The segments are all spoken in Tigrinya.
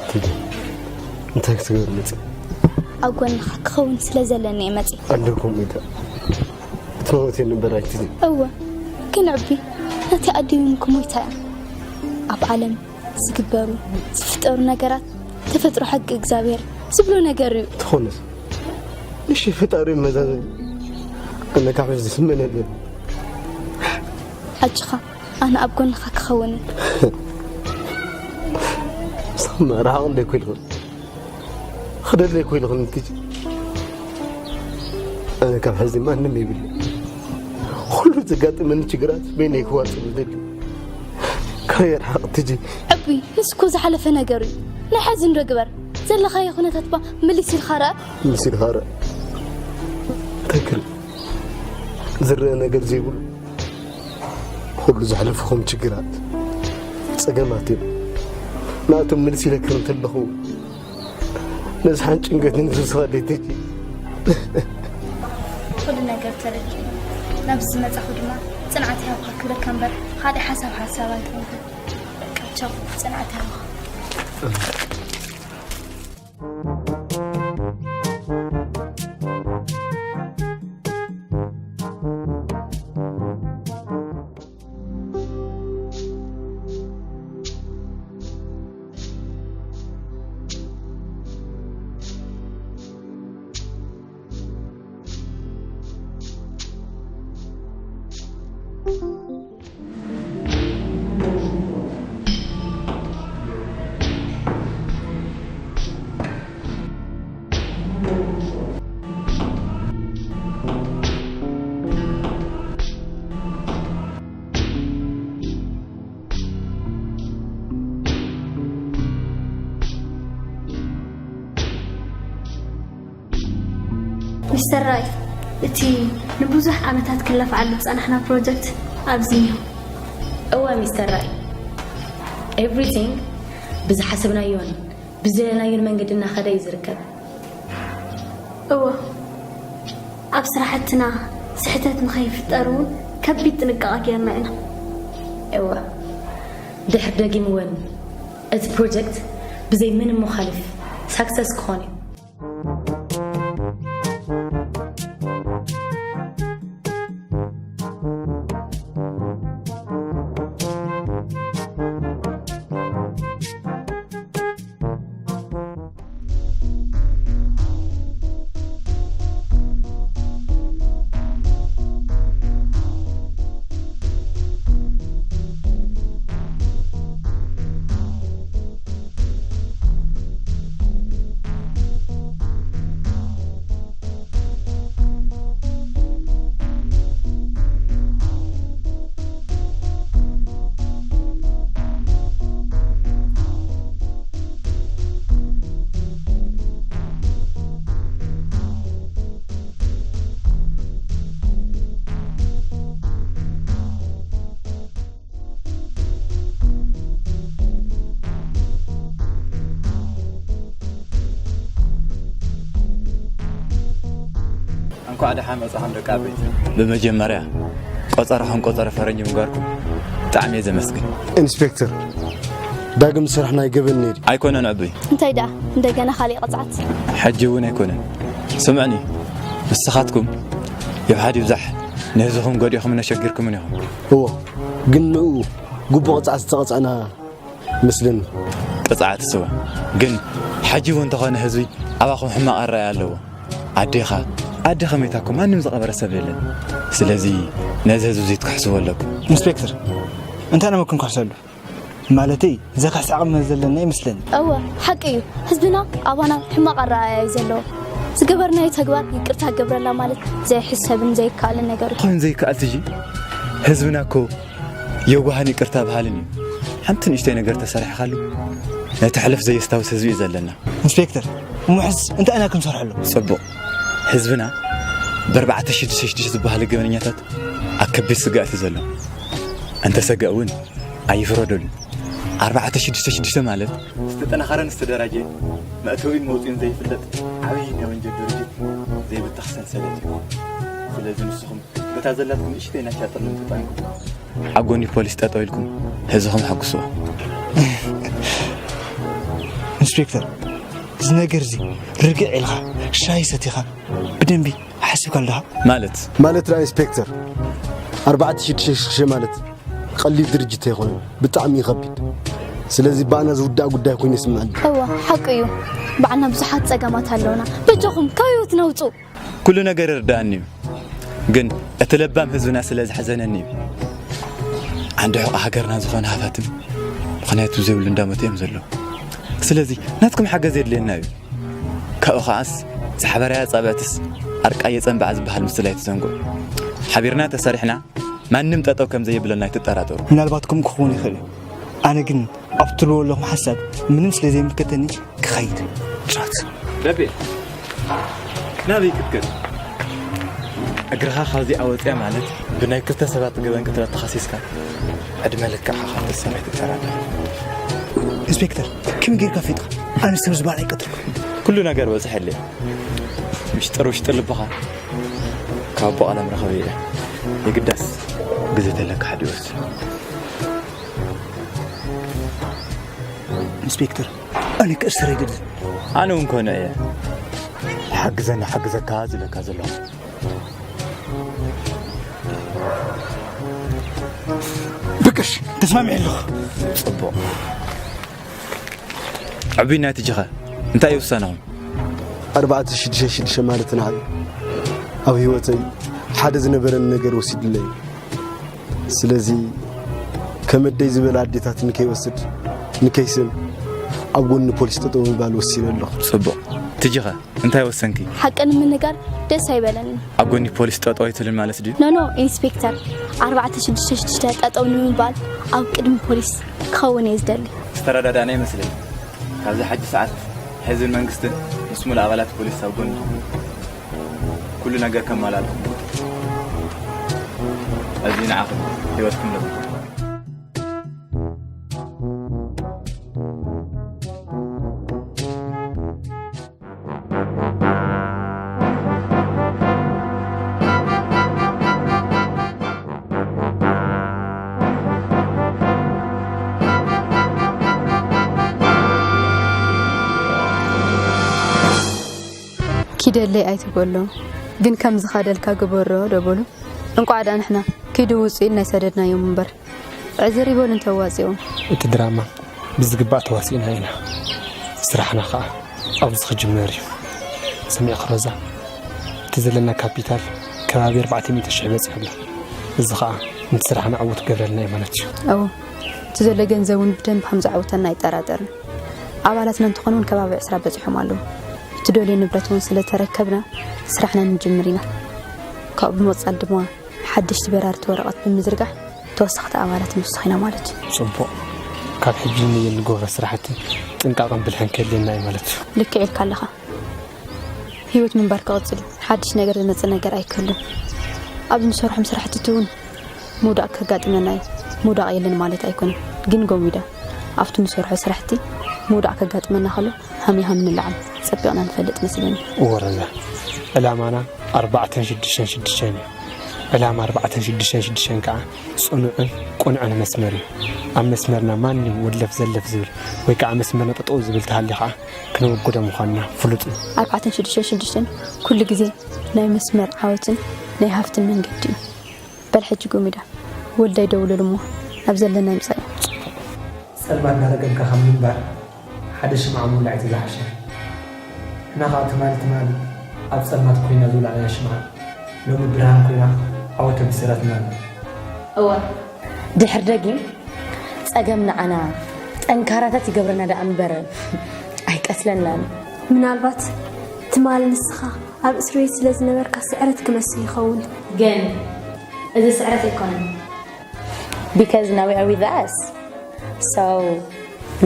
ቲጂ፣ እንታይ ክትገብር መፂ? ኣብ ጎንኻ ክኸውን ስለ ዘለኒ እየ መፂ። ኣደ ከምኡ ኢልካ ክትመውት የንበር ኣይትዚ። እወ፣ ግን ዕቢ፣ ነቲ ኣዲብም ክሞይታ እያ። ኣብ ዓለም ዝግበሩ ዝፍጠሩ ነገራት ተፈጥሮ ሓቂ እግዚኣብሔር ዝብሎ ነገር እዩ። ትኾነስ እሺ፣ ፈጣሪ መዛዘን እነካፈ ዝስመነልን ኣጅኻ ኣነ ኣብ ጎንኻ ክኸውን እየ። ስማ ርሓቕ እንደ ኮይልኹን ክደለይ ኮይልኹን እንትጂ ኣነ ካብ ሕዚ ማንም ይብል ኩሉ ዘጋጥመኒ ችግራት በይነይ ክዋፅእ ዝደሊ ካየር ሓቕ ትጂ። ዕቢ፣ ንሱ እኮ ዝሓለፈ ነገር እዩ። ናይ ሕዚ እንዶ ግበር። ዘለኻዮ ኩነታት ባ ምልስ ኢልካ ርኣ። ምልስ ኢልካ ርኣ። እንታይ ክርኢ? ዝረአ ነገር ዘይብሉ ኩሉ ዘሕለፍኹም ችግራት፣ ጸገማት እዮም። ንኣቶም ምልስ ኢለ ክርኢ እንተለኹ ነዚ ሓን ጭንቀትን ዝስኻ ደይተጂ። ኩሉ ነገር ተረዲኡ ናብ ዝመጻኹ ድማ ጽንዓት ይሃብካ ክብለካ እምበር ካልእ ሓሳብ ሓሳብ ኣይኮንኩን። በቃ ቻው፣ ጽንዓት ይሃብካ። ሚስተር ራይ፣ እቲ ንብዙሕ ዓመታት ክለፍዓሉ ዝጸናሕና ፕሮጀክት ኣብዚ እኒሆ። እወ ሚስተር ራይ፣ ኤቭሪቲንግ ብዝሓሰብናዮን ብዝደለናዮን መንገዲ እናኸደ እዩ ዝርከብ። እወ፣ ኣብ ስራሕትና ስሕተት ንኸይፍጠር እውን ከቢድ ጥንቃቐ ጌርና ኢና። እወ፣ ድሕር ደጊም እውን እቲ ፕሮጀክት ብዘይ ምንም መኻልፍ ሳክሰስ ክኾን እዩ። እንኳዕ ደሓን መጻኹም ደቂ ኣበይቲ። ብመጀመርያ ቆጸራኹም ቆጸረ ፈረንጂ ምግባርኩም ብጣዕሚ እየ ዘመስግን። ኢንስፔክተር፣ ዳግም ስራሕ ናይ ገበን ነይሩ። ኣይኮነን ዕቡይ። እንታይ ደኣ እንደገና ካሊእ ቅጽዓት? ሕጂ እውን ኣይኮነን። ስምዕኒ፣ ንስኻትኩም ይብሓድ ይብዛሕ ንህዝብኹም ጎዲእኹምን ኣሸጊርኩምን ኢኹም። እዎ፣ ግን ንኡ ግቡእ ቅጽዓት ዝተቐጻዕና መስለኒ። ቅጽዓት ስዋ ግን ሕጂ እውን እንተኾነ ህዝቢ ኣባኹም ሕማቕ ኣረኣእያ ኣለዎ። ኣዴኻ ኣዴ ከመይታ እኮ ማንም ዝቐበረ ሰብ የለን። ስለዚ ነዚ ህዝቢ እዚ ትክሕስዎ ኣለኩም። ኢንስፔክተር፣ እንታይ ነመኩም ክሕሰሉ? ማለተይ ዘኽሕስ ዓቕሚ ዘለና ይመስለኒ። እወ፣ ሓቂ እዩ። ህዝብና ኣባና ሕማቕ ኣረኣእያ እዩ ዘለዎ። ዝገበርናዮ ተግባር ይቅርታ ገብረላ ማለት ዘይሕሰብን ዘይከኣልን ነገር እዩ። ኾን ዘይከኣል ትጂ ህዝብና እኮ የዋህን ይቅርታ በሃልን እዩ። ሓንቲ ንእሽተይ ነገር ተሰሪሕኻሉ ነቲ ሕልፍ ዘየስታውስ ህዝቢ እዩ ዘለና። ኢንስፔክተር፣ እሞ ሕዝስ እንታይ ኢና ክንሰርሐሉ? ጽቡቕ። ህዝብና ብኣርባዕተ ሽዱሽተ ሽዱሽተ ዝበሃሉ ገበነኛታት ኣብ ከቢድ ስግኣት እዩ ዘሎ። እንተሰግአ እውን ኣይፍረደሉ። ኣርባዕተ ሽዱሽተ ሽዱሽተ ማለት ዝተጠናኸረን ዝተደራጀ መእተዊን መውፅኢን ዘይፍለጥ ዓብዪ ናይ ወንጀል ድርጅት ዘይብተኽ ሰንሰለት እዩ። ስለዚ ንስኹም በታ ዘላትኩም ንእሽተይ ናይ ሻጥር ልምጥጣንኩም ኣብ ጎኒ ፖሊስ ጠጠው ኢልኩም ህዝብኹም ሓጉስዎ። ኢንስፔክተር፣ እዚ ነገር እዚ ርግዕ ኢልካ ሻሂ ሰቲኻ ብደንቢ ሓሲብካ ኣለኻ? ማለት? ማለት ደኣ ኢንስፔክተር፣ ኣርባዕተ ሽዱሽተ ሽዱሽተ ማለት ቀሊል ድርጅት ኣይኮነን፣ ብጣዕሚ እዩ ከቢድ። ስለዚ ብኣና ዝውዳእ ጉዳይ ኮይኑ ይስምዐኒ። እወ፣ ሓቂ እዩ። ብዓና ብዙሓት ጸገማት ኣለውና። በጃኹም ካብ ህይወትና ውጹ። ኩሉ ነገር ይርዳእኒ እዩ፣ ግን እቲ ለባም ህዝብና ስለ ዝሕዘነኒ እዩ። ዓንዲ ሕቖ ሃገርና ዝኾነ ሃፋትም ምኽንያቱ ዘይብሉ እንዳሞተ እዮም ዘለዉ። ስለዚ ናትኩም ሓገዝ የድልየና እዩ። ካብኡ ከዓስ ዛሕበራያ ጻብዕትስ ኣርቃ የጸንብዓ ዝበሃል ምስላ ኣይትዘንግዑ። ሓቢርና ተሰሪሕና ማንም ጠጠው ከም ዘይብለና ኣይትጠራጠሩ። ምናልባት ከምኡ ክኸውን ይኽእል እዩ። ኣነ ግን ኣብ ትብልዎ ኣለኹም ሓሳብ ምንም ስለ ዘይምልከተኒ ክኸይድ። ጫት። በቤ፣ ናበይ ክትከድ? እግርኻ ካብዚኣ ወፂኣ ማለት ብናይ ክልተ ሰባት ገበን ቅትለት ተኸሲስካ ዕድመ ልክዕኻ ካብ ትእሰር ኣይትጠራጠር። ኢንስፔክተር፣ ከመይ ጌርካ ፈሊጥካ? ኣነ ሰብ ዝበሃል ኣይቀትልኩን። ኩሉ ነገር በፂሐለይ። ምሽጥር ውሽጢ ልብኻ ካብ ኣቦ ቀለም ረኸበ ኢለ። የግዳስ ግዜ ተለካ ሓደ ይወስድ። ኢንስፔክተር፣ ኣነ ክእሰር ኣይደልን። ኣነ እውን ኮነ እየ። ሓግዘኒ ሓግዘካ ዝብለካ ዘለኹ። ብቅሽ፣ ተስማሚዐ ኣለኹ። ጽቡቕ። ዕቡይ ናይቲ ጅኸ፣ እንታይ እዩ ውሳነኹም? ኣርባዕተ ሽዱሽተ ሽዱሽተ ማለት ንዓይ ኣብ ህይወተይ ሓደ ዝነበረኒ ነገር ወሲዱለይ እዩ። ስለዚ ከም ኣደይ ዝበላ ኣዴታት ንከይወስድ፣ ንከይስእን ኣብ ጎኒ ፖሊስ ጠጠው ምባል ወሲነ ኣለኹ። ጽቡቕ። ትጂኸ እንታይ ወሰንኪ? ሓቂ ንምንጋር ደስ ኣይበለንን። ኣብ ጎኒ ፖሊስ ጠጠው ኣይትብልን ማለት ድዩ? ኖ፣ ኖ፣ ኢንስፔክተር፣ ኣርባዕተ ሽዱሽተ ሽዱሽተ ጠጠው ንምባል ኣብ ቅድሚ ፖሊስ ክኸውን እየ ዝደሊ። ዝተረዳዳእና ይመስለኒ። ካብዚ ሓጂ ሰዓት ህዝብን መንግስትን ምስ ሙሉእ ኣባላት ፖሊስ ኣብ ጎንኹም። ኩሉ ነገር ከማላልኩም። እዚ ንዓኹም ህይወትኩም ለብኩም። ኪደለይ ኣይትበሎ፣ ግን ከም ዝኻደልካ ግበሮ ዶ በሉ። እንቋዕ ደኣ ንሕና ኪዱ ውጹ ኢልና ኣይሰደድናዮም እምበር፣ ዕዝር ይበሉ እንተዋጺኦም። እቲ ድራማ ብዝግባእ ተዋሲእና ኢና። ስራሕና ኸኣ ኣብዚ ክጅመር እዩ። ሰሚዕኪ ሮዛ? እቲ ዘለና ካፒታል ከባቢ ኣርባዕተ ሚእቲ ሽሕ በጺሑ ኣሎ። እዚ ኸኣ ነቲ ስራሕና ዕዉት ክገብረልና እዩ ማለት እዩ። እወ፣ እቲ ዘሎ ገንዘብ እውን ብደንብ ከም ዘዕውተና ኣይጠራጠርን። ኣባላትና እንተኾኑ እውን ከባቢ ዕስራ በጺሖም ኣለዉ። እትደልዮ ንብረት እውን ስለ ተረከብና ስራሕና ንጅምር ኢና። ካብኡ ብምቕጻል ድማ ሓደሽቲ በራርቲ ወረቐት ብምዝርጋሕ ተወሰኽቲ ኣባላት ንውስኽ ኢና ማለት እዩ። ጽቡቕ። ካብ ሕጂ ንየን ንገብሮ ስራሕቲ ጥንቃቐን ብልሕን ከድልየና እዩ ማለት እዩ። ልክዕ ኢልካ ኣለኻ። ህይወት ምንባር ክቕጽል እዩ። ሓድሽ ነገር ዝመጽእ ነገር ኣይክህሉን። ኣብ ንሰርሖም ስራሕትቲ እውን ምውዳቕ ከጋጥመና እዩ። ምውዳቕ የለን ማለት ኣይኮነን፣ ግን ጎሚዳ ኣብቲ ንሰርሖ ስራሕቲ ምውዳቕ ከጋጥመና ከሎ ሃም ሃም ንለዓል። ጸቢቕና ንፈልጥ መስለኒ። እወ ሮዛ፣ ዕላማና ኣርባዕተን ሽዱሽተን ሽዱሽተን እዩ። ዕላማ ኣርባዕተን ሽዱሽተን ሽዱሽተን ከዓ ጽኑዕን ቅኑዕን መስመር እዩ። ኣብ መስመርና ማንም ወለፍ ዘለፍ ዝብል ወይ ከዓ መስመርና ጠጠው ዝብል ተሃልዩ ከዓ ክነወግዶ ምዃንና ፍሉጥ እዩ። ኣርባዕተን ሽዱሽተን ሽዱሽተን ኩሉ ግዜ ናይ መስመር ዓወትን ናይ ሃፍትን መንገዲ እዩ። በል ሕጂ ጎሚዳ ወልዳይ ደውለሉ እሞ ናብ ዘለና ይምጻእ እዩ። ጸልማት እናረገምካ ካብ ምንባር ሓደ ሽምዓ ምውላዕ እቲ ዝሓሸ። እና ከዓ ትማሊ ትማሊ ኣብ ጸልማት ኮይና ዝውላዕናያ ሽምዓ ሎሚ ብርሃን ኮይና ዓወት ኣቢሰራትና ኣላ። እወ ድሕር ደጊም ጸገም ንዓና ጠንካራታት ይገብረና ደኣ እምበር ኣይቀትለናን። ምናልባት ትማሊ ንስኻ ኣብ እስር ቤት ስለ ዝነበርካ ስዕረት ክመስል ይኸውን። ግን እዚ ስዕረት ኣይኮነን። Because now we are with us. So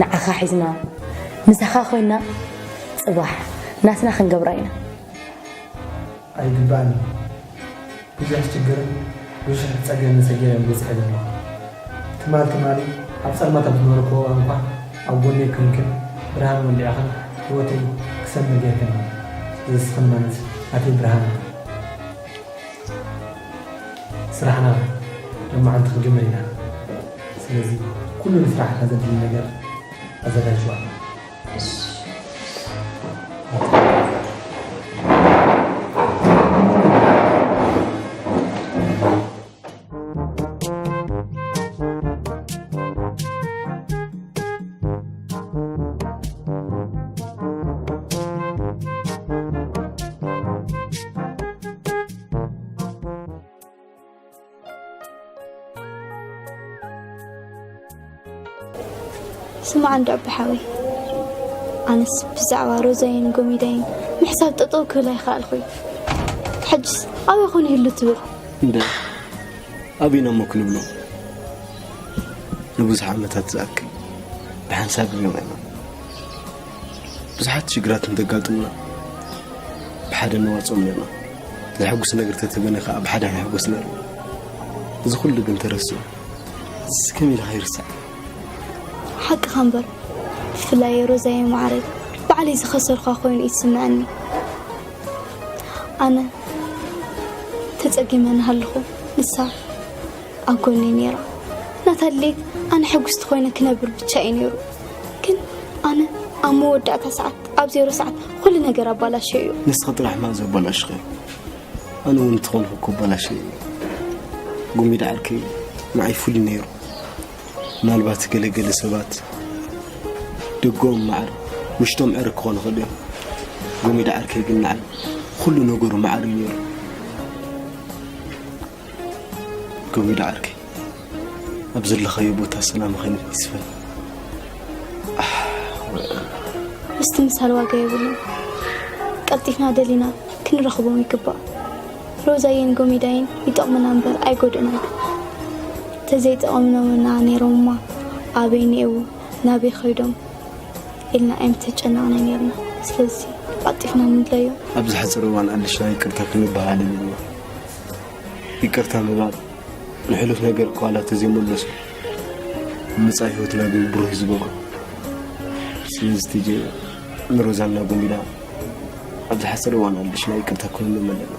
ንዓኻ ሒዝና ምሳኻ ኮይና ጽባሕ ናትና ክንገብራ ኢና። ኣይግባእን እዩ። ብዙሕ ሽግርን ብዙሕ ጸገምን ሰጊረ እየ በጺሐ ዘለኹ። ትማል ትማሊ ኣብ ጸልማት ኣብ ዝነበርክዎ እዋን እኳ ኣብ ጎነይ ኮይንክን ብርሃን ወሊዕኽን ህይወተይ ክሰምር ጌርክኒ። ንስኽን ማለት ናተይ ብርሃን ኢኽን። ስራሕና ሎማዓንቲ ክንጅምር ኢና። ስለዚ ኩሉ ንስራሕና ዘድሊ ነገር ኣዘጋጅዋ። ስማዕ እንዶ ኣቢ ሓወይ፣ ኣነስ ብዛዕባ ሮዛይን ጎሚዳይን ምሕሳብ ጠጠው ክብል ኣይኸኣልኩይ። ሕጅስ ኣበይ ኾን ይህሉ ትብል? እንደ ኣበይ ኢና እሞ ክንብሎ? ንብዙሕ ዓመታት ዝኣክል ብሓንሳብ ርኢናዮም ኢና። ብዙሓት ሽግራት እንተጋጥሙና ብሓደ ነዋፅኦም ኔርና። ዘሐጉስ ነገር ተተገነ ከዓ ብሓደ ንሕጎስ ኔርና። እዚ ኩሉ ግን ተረሲዑ። እዚ ከመይ ኢልካ ይርሳዕ? ሓቅኻ እምበር ብፍላይ ሮዛየ ማዓረይ ባዕለይ ዝኸሰርኳ ኮይኑ እዩ ዝስምዐኒ። ኣነ ተፀጊመ እናሃለኹ ንሳ ኣብ ጎነይ ነይራ። ናታ ድሌት ኣነ ሕጉስቲ ኮይነ ክነብር ብቻ እዩ ነይሩ። ግን ኣነ ኣብ መወዳእታ ሰዓት ኣብ ዜሮ ሰዓት ኩሉ ነገር ኣባላሸዮ። ንስኺ ጥራሕ እማ ዘባላሽኺ። ኣነ እውን እንተኾንኩ እኮ ኣባላሽየ እየ። ጉሚዳ ዓርከይ ንዓይ ፍሉይ ነይሩ። ምናልባት ገለ ገለ ሰባት ደገኦም ማዕረ ውሽጦም ዕረ ክኾኑ ይኽእሉ እዮም። ጉሚዳ ዓርከይ ግን ንዓይ ኩሉ ነገሩ ማዕረ እዩ ነይሩ። ጉሚዳ ዓርከይ ኣብ ዘለኻዮ ቦታ ሰላምኽን ይስፈን። ምስትምሳል ዋጋ የብሉን። ቀልጢፍና ደሊና ክንረኽቦም ይግባእ። ሮዛየን ጎሚዳይን ይጠቕሙና እምበር ኣይጎድኡናን። ተዘይጠቐምኖምና ነይሮምማ ኣበይ እኒኤው ናበይ ከይዶም ኢልና ኣይምተጨነቕና ነይርና። ስለዚ ቀልጢፍና ንድለዮም። ኣብ ዝሓፀረ እዋን ኣልሽና ይቅርታ ክንበሃለል ኢልና። ይቅርታ ምባል ንሕሉፍ ነገር እኳ ዋላ ተዘይመለሱ ንመጻኢ ህይወትና ግን ብሩህ እዩ ዝገብሮ። ስለዚ ቲጂ ንሮዛና ጉሚዳ ኣብ ዝሓፀረ እዋን ኣልሽና ይቅርታ ክንብሎም ኣለና።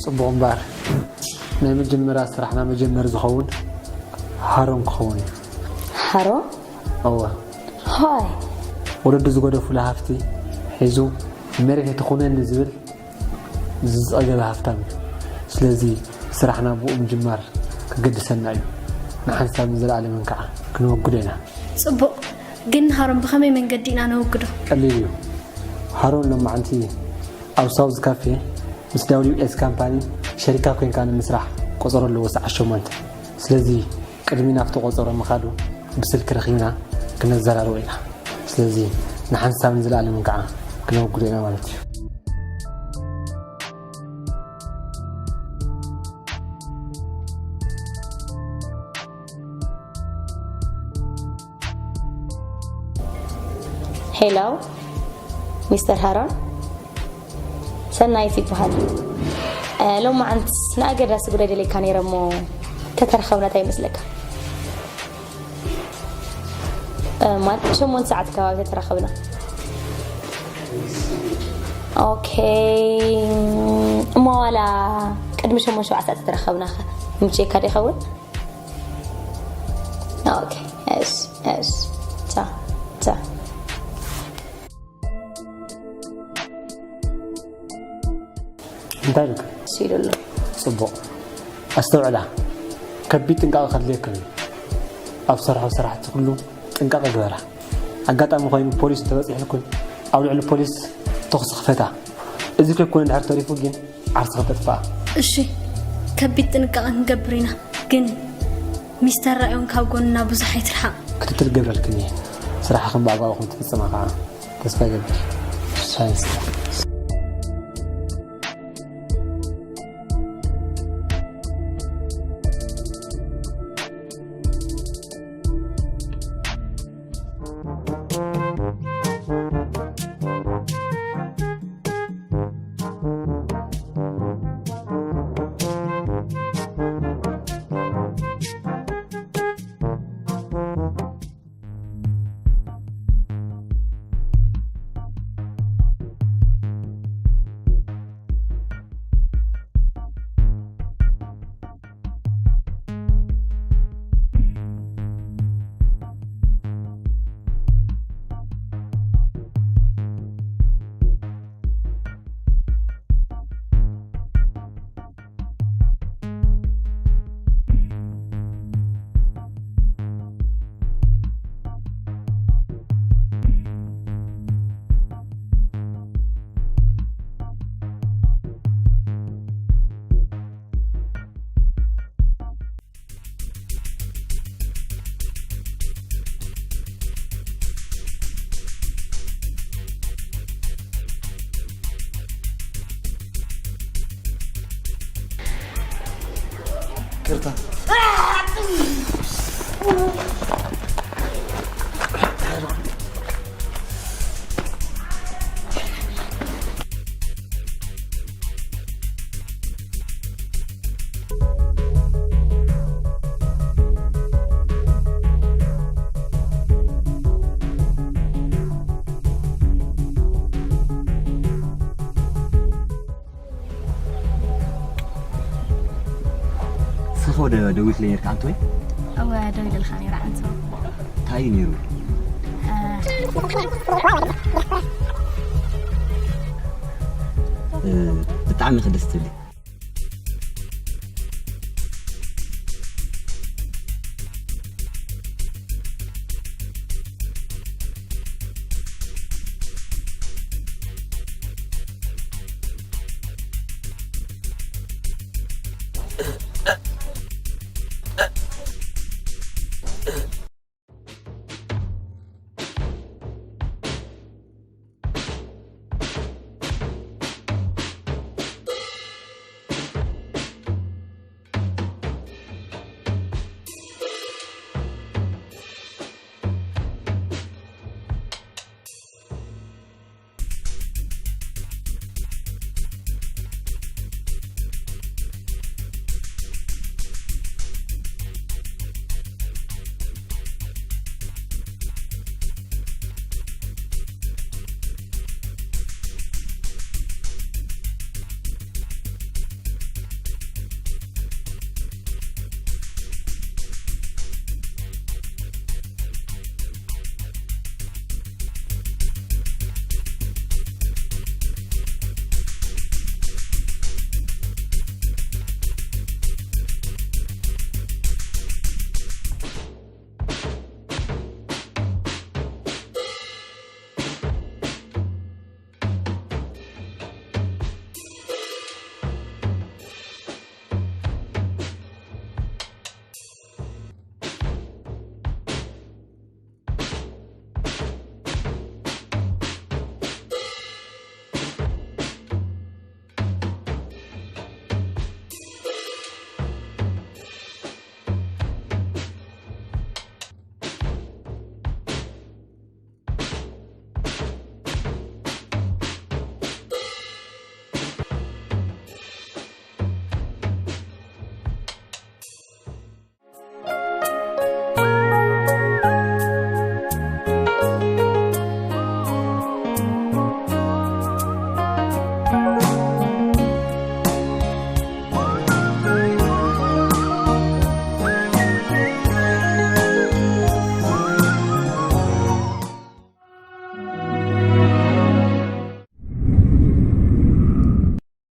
ጽቡቕ እምበር ናይ መጀመርያ ስራሕና መጀመሪ ዝኸውን ሃሮን ክኸውን እዩ። ሃሮን? እወ። ሆይ። ወለዱ ዝገደፉሉ ሃፍቲ ሒዙ መሬት ኣይትኹነኒ ዝብል ዝጸገበ ሃፍታም እዩ። ስለዚ ስራሕና ብኡ ምጅማር ከገድሰና እዩ። ንሓንሳብን ዘለኣለምን ከዓ ክነወግዶ ኢና። ጽቡቕ። ግን ንሃሮን ብኸመይ መንገዲ ኢና ነወግዶ? ቀሊል እዩ። ሃሮን ሎማዓንቲ ኣብ ሳውዝ ካፌ ምስ ዳብሊው ኤስ ካምፓኒ ሸሪካ ኮይንካ ንምስራሕ ቆጸሮ ኣለዎ ሰዓት ሸሞንተ። ስለዚ ቅድሚ ናብቲ ቆጸሮ ምኻዱ ብስልኪ ረኺብና ክነዘራርቦ ኢና። ስለዚ ንሓንሳብን ዝለኣለምን ከዓ ክነወግዶ ኢና ማለት እዩ። ሄሎ ሚስተር ሃሮን፣ ሰናይት ይበሃል። ሎማዓንት ንኣገዳሲ ጉዳይ ደልየካ ነይረ እሞ ተተራኸብና እንታይ ይመስለካ? እ፣ ማለት ሸሞንተ ሰዓት ከባቢ ተተራኸብና። ኦኬ። እሞ ዋላ ቅድሚ ሸሞንተ ሸውዓተ ሰዓት ተተራኸብና ኸ ይምችየካ ዶ ይኸውን? ኦኬ። እሺ፣ እሺ። ቻው፣ ቻው። እንታይ ኢልካ? እሱ ኢሉ ኣሎ። ጽቡቕ። ኣስተውዕላ። ከቢድ ጥንቃቐ ከድልየካ እዩ። ኣብ ሰርሖ ስራሕቲ ኩሉ ጥንቃቐ ግበራ። ኣጋጣሚ ኮይኑ ፖሊስ እንተበጺሕልኩን ኣብ ልዕሊ ፖሊስ ተኹሲ ክፈታ። እዚ ከይኮነ እንድሕር ተሪፉ ግን ዓርስኺ ተጥፍኣ። እሺ፣ ከቢድ ጥንቃቐ ክንገብር ኢና። ግን ሚስተር ራእዮን ካብ ጎንና ብዙሕ ኣይትርሓቕ። ክትትል ገብረልክን እየ። ስራሕኽን ብኣግባቡ ከም ትፍጽማ ከዓ ተስፋ ይገብር። ሻሂ ስተ። ይቅርታ። ስልኪ ወደ ደዊት ለየር ከአንተ ወይ? እወ፣ ደው ኢለልካ ነይረ፣ ዓንቶ። እንታይ እዩ ነይሩ? እ፣ እ፣ ብጣዕሚ ክደስ ትብሊ።